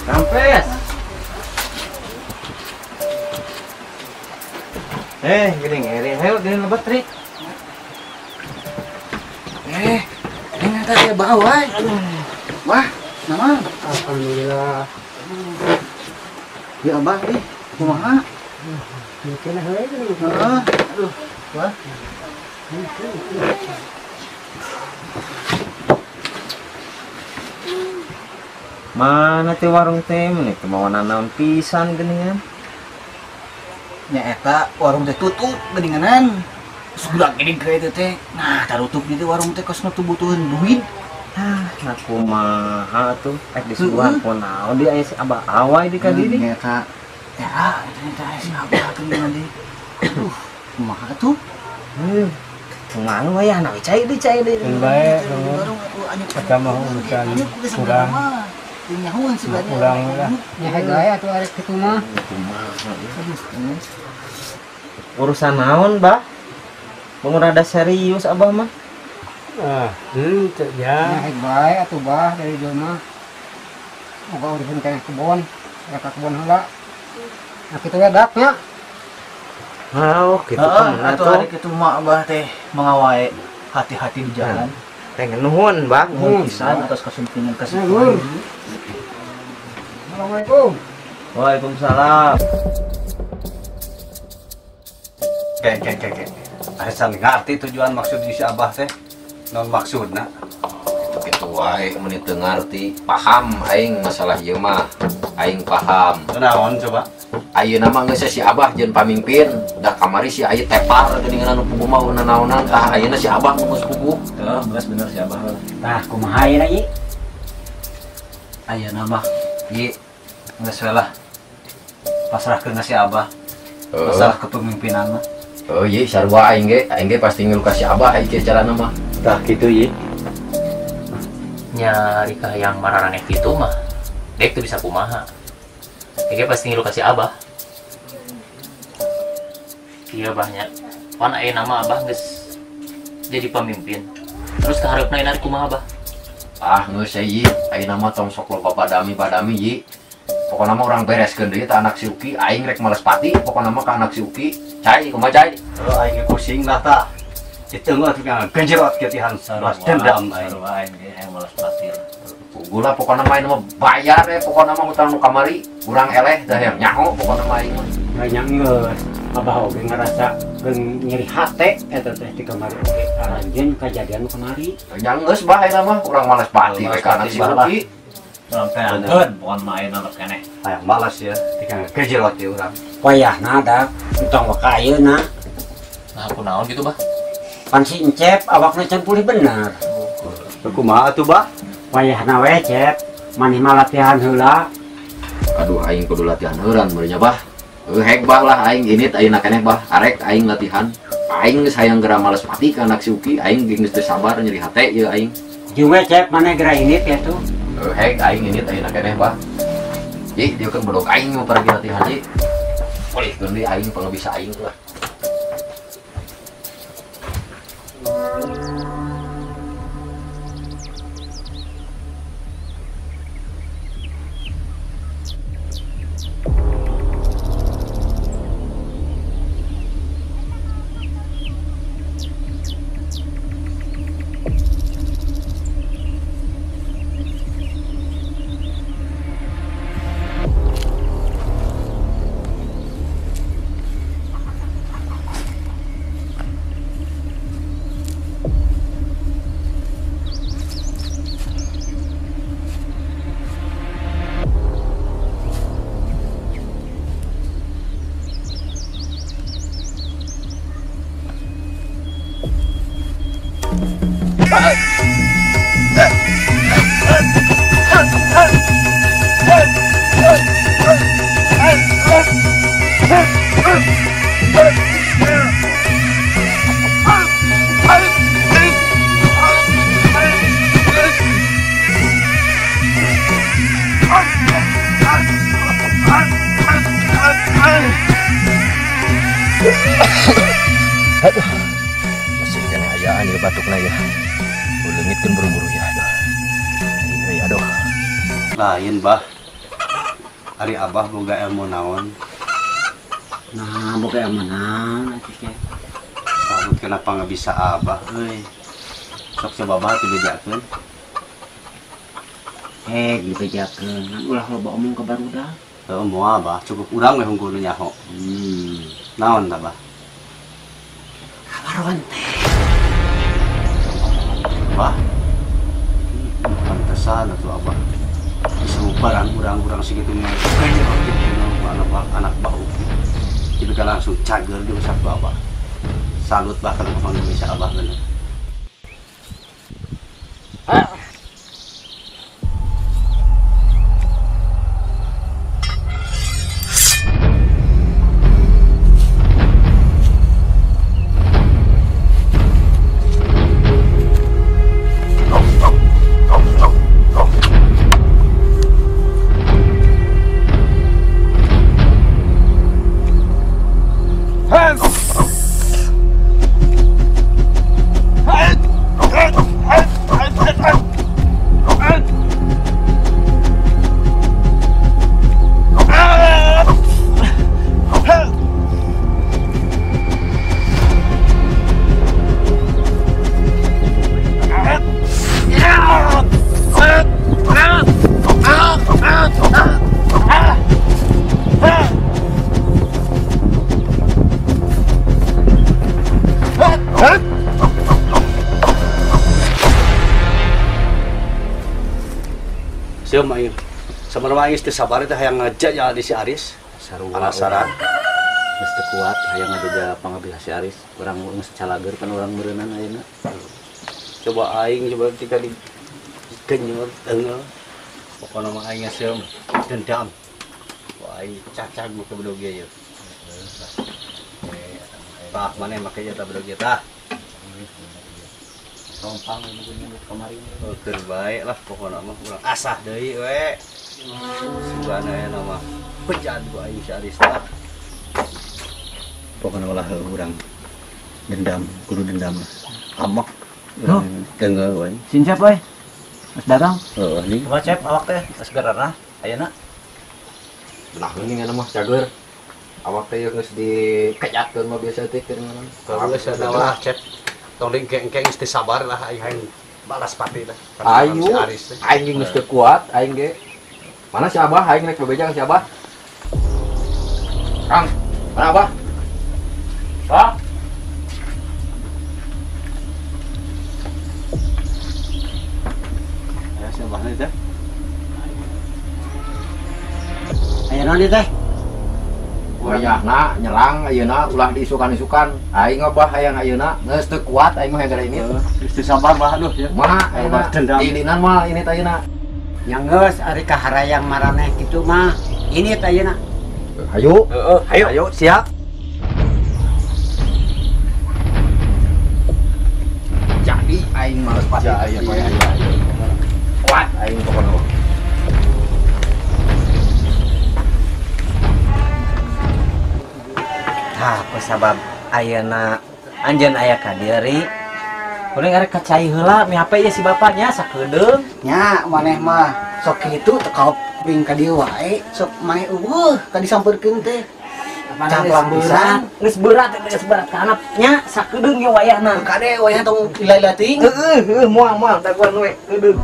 Rampes. Gini ngeri, ayo gini lebat trik. Ini tadi bau ay. Wah, nama. Alhamdulillah. Ya abah ih, kumaha? Mungkin heula gini. Heeh. Aduh, wah. Mana teh warung teh meni teu mawa nanaon pisan geuningan. Nya eta warung teh tutup geuninganan. Sudah gini ke itu teh. Nah, tarutup gitu warung teh kos nu butuheun duit. Ah, nah kumaha tuh? Ek disuguhan kunaon dia aya si Abah Awai di ka diri. Nya eta. Ya, eta aya si Abah geuningan di. Aduh, kumaha tuh? Kumaha we ya, nah cai deui cai deui. Bae, eta mah urusan kurang. Nyahuan sebenarnya. Kurang lah. Ya gae atuh arek kitu mah. Kumaha. Urusan naon, Bah? Mun rada serius Abah mah. Ah, henteu ya. Nya bae atuh Bah dari dieu mah. Boga urusan keneh kebon, rek ka kebon heula. Nah kitu we dak nya. Hau, kitu kumaha atuh hari kitu mah Abah teh mengawae hati-hati di jalan. Teh nuhun, Bah, nuhun pisan atas kasumpingan kasih. Assalamualaikum. Waalaikumsalam. Oke. Asa ngarti tujuan maksud si Abah teh. Non maksudna. Kitu wae mun teu ngarti, paham aing masalah ieu mah. Aing paham. Naon coba? Ayeuna mah geus si Abah jeung pamimpin, da kamari si aya tepar geuningan anu puguh mah nanaonan tah ayeuna si Abah geus puguh. Heuh, geus bener si Abah. Tah kumaha ayeuna ieu? Ayeuna mah ieu geus we lah. Pasrahkeun ka si Abah. Masalah kepemimpinan mah. Oh iya, sarua aing ge pasti ngilu ka si Abah ieu carana mah. Tah kitu ieu. Nyari ka yang mararaneh kitu mah, dek teu bisa kumaha. Dek pasti ngilu ka si Abah. Iya banyak. Pan ayeuna mah Abah geus jadi pemimpin. Terus kahareupna ayeuna kumaha Abah? Ah, geus ieu, ayeuna mah tong sok loba padami-padami ieu. Pokona mah urang bereskeun deui tah anak si Uki, aing rek males pati, pokona mah ka anak si Uki. Cai, kumaha cai? Heuh, aing ge pusing lah tah. Ditengah tukang genjerot kieu tihan balas dendam aing. Aing ge hayang balas pati. Puguh lah pokona mah aing mah bayar we pokona mah hutang nu kamari, urang eleh dah hayang nyaho pokona mah aing mah. Nya geus, Abah oge ngarasa geung nyeri hate eta teh di kamari oge aranjeun kajadian nu kamari. Nya geus bah ayeuna mah urang males pati we ka anak si Uki. Urang teangeun pokona mah ayeuna mah keneh. Hayang malas ya, tikang genjerot ieu urang. Wayahna da entong waka ayeuna. Nah, kunaon kitu bah? Pan si Encep awakna can pulih bener. Kumaha atuh bah? Wayahna we Cep, maneh mah latihan heula. Aduh aing kudu latihan heulan meureun nya bah. Hek bah lah aing init ayeuna keneh bah, arek aing latihan. Aing geus hayang geura males pati ka anak si Uki, aing geus teu sabar nyeri hate ieu aing. Jeung we Cep maneh geura init ya tuh. Hek aing init ayeuna keneh bah. Ji, dieu kan bedog aing mau pergi latihan ji. Pulihkeun deui aing pangabisa aing lah. Aduh, masih kena ayaan ya batukna ya. Leungitkeun buru-buru ya, aduh. Iya, aduh. Lain, Bah. Ari Abah boga ilmu naon? Nah, boga ilmu naon atuh teh? Salut kenapa nggak bisa Abah euy. Sok coba Abah teu bejakeun. Dibejakeun ngan ulah loba omong ka barudak. Heuh moal Abah, cukup urang we hungkul nu nyaho. Naon tah Abah? Kabaron teh. Abah. Pantesan atuh Abah. Bisa barang urang-urang segitu mah anak bau. Jadi kan langsung cager diusap ku Abah. Salut bahkan ke Indonesia Abah bener. Sieu mah ieu. Sabarwa geus teu sabar teh hayang ngajak di si Aris. Sarua. Penasaran. Geus teu kuat hayang ngajak pangabih si Aris. Urang geus calager pan urang meureunnan ayeuna. Coba aing coba tika di genyot deungel. Pokona mah aing seum dendam. Wah aing cacag make bedog ieu. Tah maneh make ieu tah bedog ieu tah. Rompang nu nyebut kamari. Keur bae lah pokona mah urang asah deui we. Sugana aya mah pejan ku aing si Aris tah. Pokona ulah urang dendam, kudu dendam. Amok. Deunggeul we. Sin siap we. Mas dagang. Heuh nih. Kumaha Cep awak teh geus gararah ayeuna? Nah, ini mah cager. Awak teh geus dikejatkeun mah biasa teh keur ngaran. Geus lah Cep. Tong engke-engke geus teu sabar lah aing hayang balas pati lah. Ayo, aing geus teu kuat aing ge. Mana si Abah aing rek bebeja ka si Abah. Kang, mana Abah? Pak. Aya si Abah teh. Aya naon teh? Wayahna nyerang ayeuna ulah diisukan-isukan. Aing abah hayang ayeuna geus teu kuat aing mah gara ini. Geus teu sabar bah aduh ya. Kumaha ayeuna dilinan mah ini teh ayeuna. Nya geus ari kaharayang maraneh kitu mah ini teh ayeuna. Hayu. Heeh, hayu. Ayo siap. Jadi aing males pasti aya poe ayeuna. Kuat aing pokona. Tah, sabab ayeuna anjeun aya ka dieu kuring arek ka cai heula mi HP ieu si bapaknya sakedeung. Nya maneh mah sok kitu teu kaoping ka dieu wae, sok maneh eueuh ka disampeurkeun teh. Camplang berat, geus berat geus berat kanap nya sakedeung ye wayahna. Kade wayahna tong lila-lila teuing. Heueuh, heueuh moal-moal dagoan we keudeung.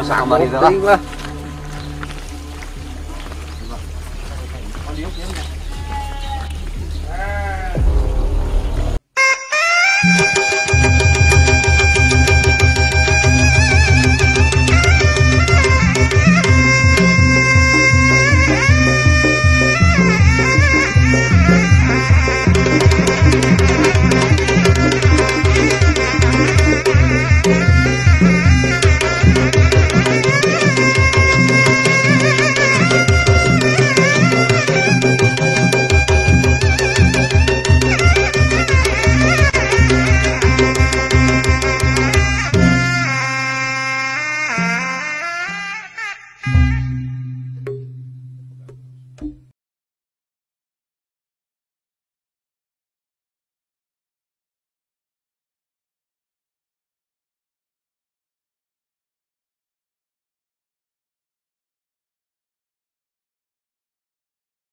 Kamari lah.